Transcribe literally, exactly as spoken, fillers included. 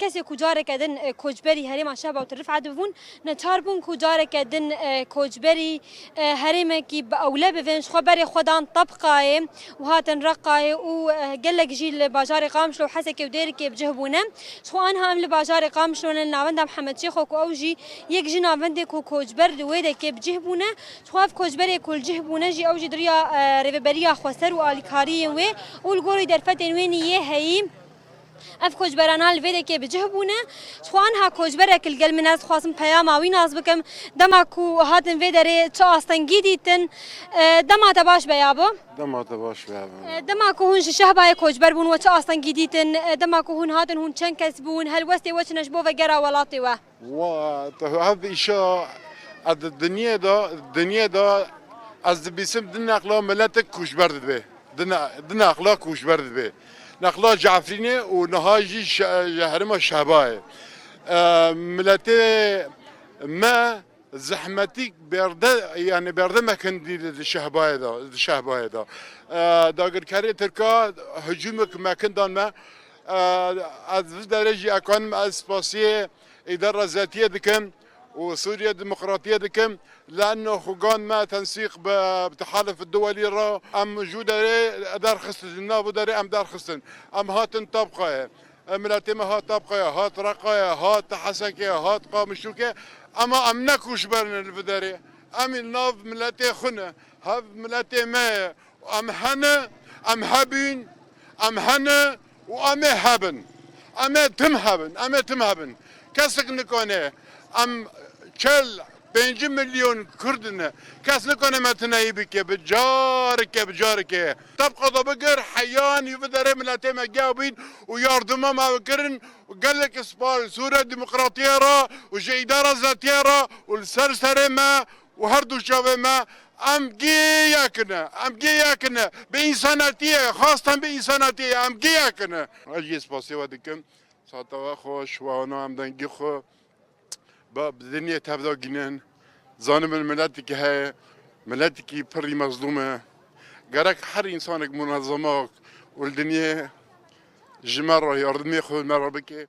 Kesê ku careke din, e, koçberî herêma Şehba û Til Rifet bûn, neçar bûn ku careke din, e, koçberî, e, herêmekî bi ewle bivên, ji xwe berê xwe dan Tebqayê û hatin Reqayê û, e, gelek jî li bajarê Qamişlo û Hesekê û Dêrikê bi cih bûne. Ji xwe anha em li bajarê Qamişlo ne, li navenda Mihemed Şêxo ku ew jî yek ji navendê ku koçber li wê dekê bi cih bûne. Ji xwe ev koçberê ku li cih bûne jî ew jî di riya, e, rêveberiya xweser û alîkariyên wê û li gorî derfetên wê nî yê heyî. Ev koçberana li vê dekê bi cih bûne. Ji xwe anha koçberek li gel min, ez dixwazim peyama wî nas bikim. Dema ku hatin vê derê çi astengî dîtin? E, dema te baş be yabo. Dema te baş be yabo. E, dema ku hûn ji Şehbayê koçber bûn, we çi astengî dîtin? E, dema ku hûn hatin, hûn çend kes bûn? Helwestê we çi ne ji bo vegera welatê we? Wa, te ev îşa, ez di dinyê de, dinyê de ez dibîsim di neqla miletek koçber dibe. Di ne-, di neqla koçber dibe. Neqla Cefrînê û niha jî şe-, ji herêma Şehbayê. E, miletê me zehmetîk berde, yani berde mekin dî di Şehbayê de, di Şehbayê de. E, dagirkerê Tirka hicûmek mekin dan me. E, ez vî derê jî ekanim ez spasiyê Îdara Zetiyê dikim û Sûriye Demokratiyê dikim. Le'nno xugan me tensîq bi, bi Tehaluf Duwelî re em jû derê derxistin, ji nav û derê em derxistin. Em hatin Tabqayê. Em miletê me hat Tabqayê, hat Reqayê, hat Hesekê, hat Qamişlûkê. Ema em ne koçber ne li vî derê. Em ê li nav miletê xwe ne. Hev miletê me ye. Em hene, em hebîn, em hene û em ê hebin. Em ê tim hebin, em ê tim hebin. Kesek nikane, em çel pêncî milyon Kurd ne. Kes nikane me tineyî bike, bi careke, bi careke. Tebqa da bigir, heyanî vî derê miletê me geh bîn û yardima me bikirin û gelek spas Sûriye Demokratiyê re û ji Îdara Zetiyê re û li ser serê me û her du çavê me em gê yek in e, em gê yek in e. Bi însanetiyê, xastan bi însanetiyê em gê yek in e. Ez jî spasê we dikim. Saeta we xweş, we ana em dengê xwe bi, bi dinyê tev de gînin. Zanibin miletekî heye, miletekî pirî mezlûm e. Gerek her însanek munezemak û li dinyê ji me re yardimê xwe me re bike.